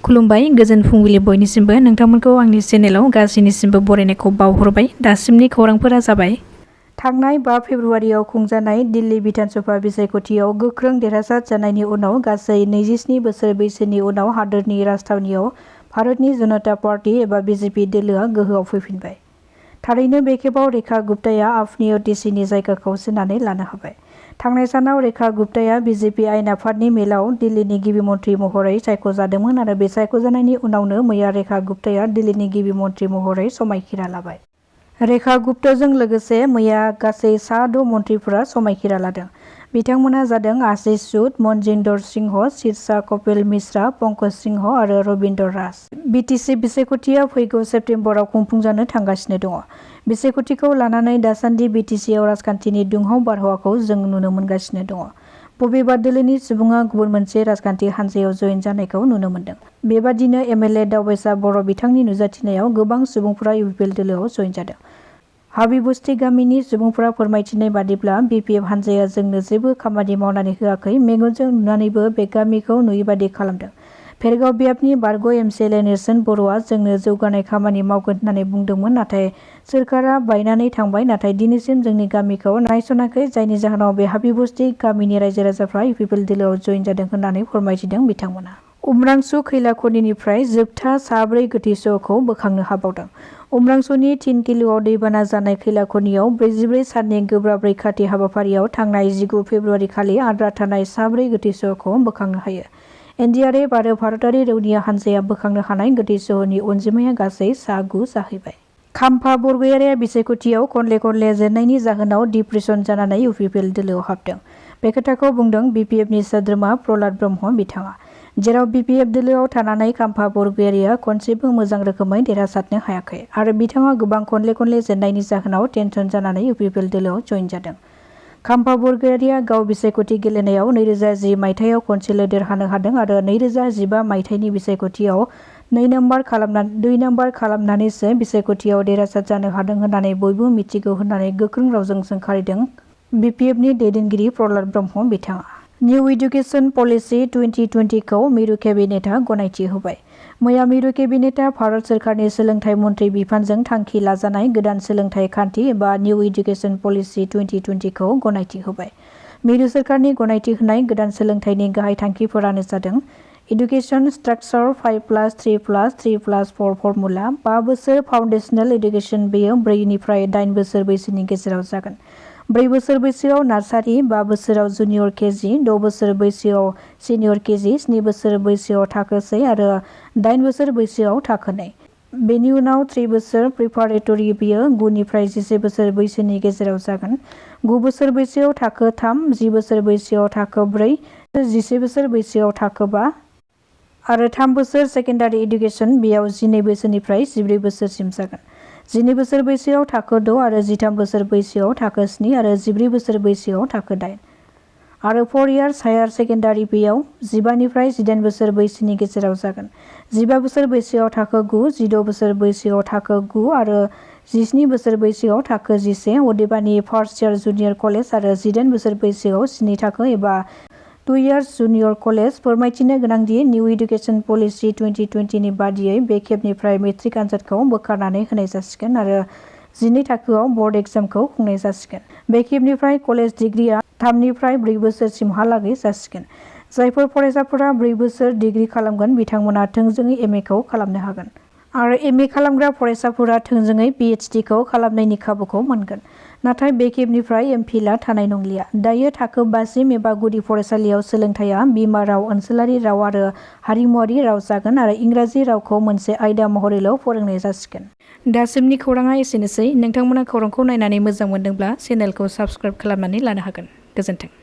खुलुमबाय गोजोन फुंबिलि बयनिसिमबो नोंथांमोनखौ आंनि चेनेलाव गासैनिसिमबो बरायनायखौ बावहरबाय। दासिमनि खौरांफोरा जाबाय। थांनाय 5 फेब्रुआरियाव खुंजानाय दिल्ली बिधानसभा बिसायख'थियाव गोख्रों देरहासार जानायनि उनाव गासै 27 बोसोर बैसोनि उनाव हादोरनि राजथावनियाव भारतनि जनता पार्टी एबा बीजेपी दोलोआ गोहोआव फैफिनबाय। थारैनो बे खेबाव रेखा गुप्ताया आफनि ओटिसिनि जायगाखौ सेनानै लानो हाबाय। थांनाय सानाव रेखा गुप्ताया बीजेपी आयेन आफादनि मेलाव दिल्लीनि गिबि मन्थ्रि महरै सायख'जादोंमोन आरो बे सायख'जानायनि उनावनो मैया रेखा गुप्ताया दिल्लीनि गिबि मन्थ्रि महरै समायखिरा लाबाय। रेखा गुप्ताजों लोगोसे मैया गासै सा 6 मन्थ्रिफोरा समायखिरा लादों। बिथांमोना जादों आशीष सूद, मनजिंदर सिंह, शीर्षा कपिल मिश्रा, पंकज सिंह आरो रविन्द्र राज। बिटिसि बिसायख'थिया फैगौ सेप्तेम्बराव खुंफुंजानो थांगासिनो दङ। बिसायख'थिखौ लानानै दासान्दि बिटिसिआव राजखान्थिनि दुंहाव बारहावाखौ जों नुनो मोनगासिनो दङ। बबेबा दोलोनि सुबुङा गुबुन मोनसे राजखान्थि हान्जायाव जयेन जानायखौ नुनो मोन्दों। बेबादिनो एमएलए दावबायसा बर' बिथांनि नुजाथिनायाव गोबां सुबुंफोरा इउपिएल दोलोआव जयेन जादों। हाबिबस्ती गामिनि सुबुंफोरा फोरमायथिनाय बादिब्ला बिपिएफ हान्जाया जोंनो जेबो खामानि मावनानै होआखै, मेगनजों नुनानैबो बे गामिखौ नुयैबादि खालामदों। भेरगाव बियाबनि बारग' एमसिएलए नेर्सोन बर'आ जोंनो जौगानाय खामानि मावगोन होननानै बुंदोंमोन, नाथाय सोरखारा बायनानै थांबाय, नाथाय दिनैसिम जोंनि गामिखौ नायसनाखै, जायनि जाहोनाव बे हाबिबस्ती गामिनि रायजो राजाफ्रा इउपिएल दोलोआव जयेन जादों होननानै फोरमायथिदों बिथांमोना। उमरांसु खैला खनिनिफ्राय जोबथा सा 4 गोथै सह'खौ बोखांनो हाबावदों। उमरांसुनि थिनखिलिआव दैबाना जानाय खैला खनियाव 44 साननि गोब्राब रैखाथि हाबाफारियाव थांनाय 19 फेब्रुआरि खालि आद्रा थानाय सा 4 गोथै सह'खौ बोखांनो हायो। एनडिआरएफ आरो भारतारि रौनिया हान्जाया बोखांनो हानाय गोथै सह'नि अनजिमाया गासै सा 9 जाहैबाय। खाम्फा बरगयारिया बिसायख'थियाव खनले जेननायनि जाहोनाव डिप्रेसन जानानै इउपिएल दोलोआव हाबदों। बे खोथाखौ बुंदों बिपिएफनि सोद्रोमा प्रहलाद ब्रह्म बिथाङा। जेराव बिपिएफ दोलोआव थानानै खाम्फा बरगयारिया खनसेबो मोजां रोखोमै देरहासारनो हायाखै आरो बिथाङा गोबां खनले जेननायनि जाहोनाव टेनसन जानानै इउपिएल दोलोआव जयेन जादों। खाम्फा बरगयारिया गाव बिसायख'थि गेलेनायाव 2010 मायथाइयाव खनसेल' देरहानो हादों आरो 2015 मायथाइनि बिसायख'थियाव 2 नम्बर खालामनानैसो बिसायख'थियाव देरहासार जानो हादों होननानै बयबो मिथिगौ होननानै गोख्रों रावजों सोंखारिदों बिपिएफनि दैदेनगिरि प्रहलाद ब्रह्म बिथाङा। निउ इडुकेसन पलिसि 2020 खौ मिरु केबिनेटआ गनायथि होबाय। मैया मिरु केबिनेटआ भारत सोरखारनि सोलोंथाइ मन्थ्रि बिफानजों थांखि लाजानाय गोदान सोलोंथाइ खान्थि एबा निउ इडुकेसन पलिसि 2020 खौ गनायथि होबाय। मिरु सोरखारनि गनायथि होनाय गोदान सोलोंथाइनि गाहाय थांखिफोरानो जादों इडुकेसन स्ट्राक्चार 5+3+3+4 फर्मुला 5 बोसोर फाउन्डेसनेल इडुकेसन बेयो 4 निफ्राय 8 बोसोर बैसोनि गेजेराव जागोन। 4 बोसोर बैसोआव नार्सारि, 5 बोसोराव जुनियर केजि, 6 बोसोर बैसोआव सिनियर केजि, 7 बोसोर बैसोआव थाखो 1 आरो 8 बोसोर बैसोआव थाखो 2। बेनि उनाव 3 बोसोर प्रिपारेटरि बेयो 9 निफ्राय 11 बोसोर बैसोनि गेजेराव जागोन। 9 बोसोर बैसोआव थाखो 3, 10 बोसोर बैसोआव थाखो 4, 11 बोसोर बैसोआव थाखो 5 आरो 3 बोसोर सेकेन्डारि इडुकेसन बेयाव 12 बोसोरनिफ्राय 14 बोसोरसिम जागोन। 12 बोसोर बैसोआव थाखो 6 आरो 13 बोसोर बैसोआव थाखो 7 आरो 14 बोसोर बैसोआव थाखो 8 आरो 4 इयार्स हायार सेकेन्डारि बेयाव 15 निफ्राय 18 बोसोर बैसोनि गेजेराव जागोन। 15 बोसोर बैसोआव थाखो 9, 16 बोसोर बैसोआव थाखो 9 आरो 17 बोसोर बैसोआव थाखो 11, अदेबानि फार्स्ट इयार जुनियर कलेज आरो 18 बोसोर बैसोआव 7 थाखो एबा 2 इयार्स जुनियर कलेज। फोरमायथिनो गोनांदि निउ इडुकेसन पलिसि 2020 नि बादियै बे खेबनिफ्राय मेट्रिक आनजादखौ बोखारनानै होनाय जासिगोन आरो 12 थाखोआव बर्ड एग्जामखौ खुंनाय जासिगोन। बे खेबनिफ्राय कलेज डिग्रीआ 3 निफ्राय 4 बोसोरसिमहालागै जासिगोन। जायफोर फरायसाफोरा 4 बोसोर डिग्री खालामगोन बिथांमोना थोंजोङै एमए खौ खालामनो हागोन आरो एमए खालामग्रा फरायसाफोरा थोंजोङै पिएचडि खौ खालामनायनि खाबुखौ मोनगोन। नाथाय बे खेबनिफ्राय एमफिलआ थानाय नंलिया। दायो थाखो 5 सिम एबा गुदि फरायसालियाव सोलोंथाइया बिमा राव, ओनसोलारि राव आरो हारिमुआरि राव जागोन आरो इंराजि रावखौ मोनसे आयदा महरैल' फोरोंनाय जासिगोन। दासिमनि खौराङा एसेनोसै। नोंथांमोना खौरांखौ नायनानै मोजां मोनदोंब्ला चेनेलखौ साबस्क्राइब खालामनानै लानो हागोन। गोजोन्थों।